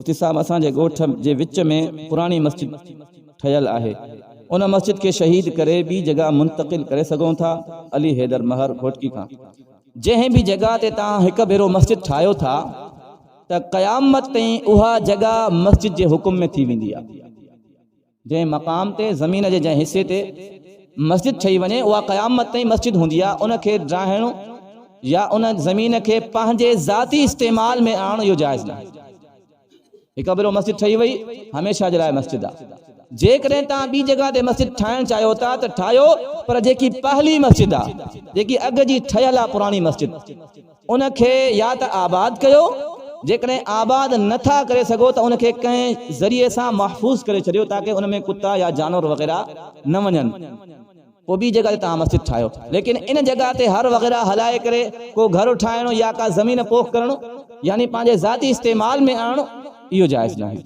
مفتي صاحب اسان جي ڳوٺ جي وچ ۾ پراڻي مسجد ٺهيل آهي ان مسجد کي شهيد ڪري ٻي جڳهه منتقل ڪري سگهون ٿا علي حيدر مهر گهوٽڪي کان. جنهن به جڳهه تي توهان هڪ ڀيرو مسجد ٺاهيو ٿا ته قيامت تائين اها جڳهه مسجد جي حڪم ۾ ٿي ويندي آهي. جنهن مقام تي، زمين جي جنهن حصي تي، مسجد ٺهي وڃي، اها قيامت تائين مسجد هوندي آهي، ان کي ڊاهڻ يا ان زمين کي پنهنجي ذاتي استعمال ۾ آڻڻ اهو جائز ناهي. هڪ ڀيرو مسجد ٺهي وئي، هميشه جي لاء مسجد آهي. جيڪڏهن توهان ٻي جڳهه تي مسجد ٺاهڻ چاهيو ٿا ته ٺاهيو، پر جيڪي پهلي مسجد آهي، جيڪي اڳ جي ٺهيل آهي پراڻي مسجد، ان کي يا ته آباد ڪيو، جيڪڏهن آباد نه ٿا ڪري سگهو ته ان کي ڪنهن ذريعي سان محفوظ ڪري ڇڏيو تاڪه ان ۾ ڪتا يا جانور وغيره نه وڃن، پوء ٻي جڳهه تي توهان مسجد ٺاهيو، ليڪن ان جڳهه تي هر وغيره هلائي ڪري ڪو گهر ٺاهڻ يا ڪا زمين پوک ڪرڻ يعني پنهنجي ذاتي استعمال ۾ آڻڻ اهو جائز ناهي.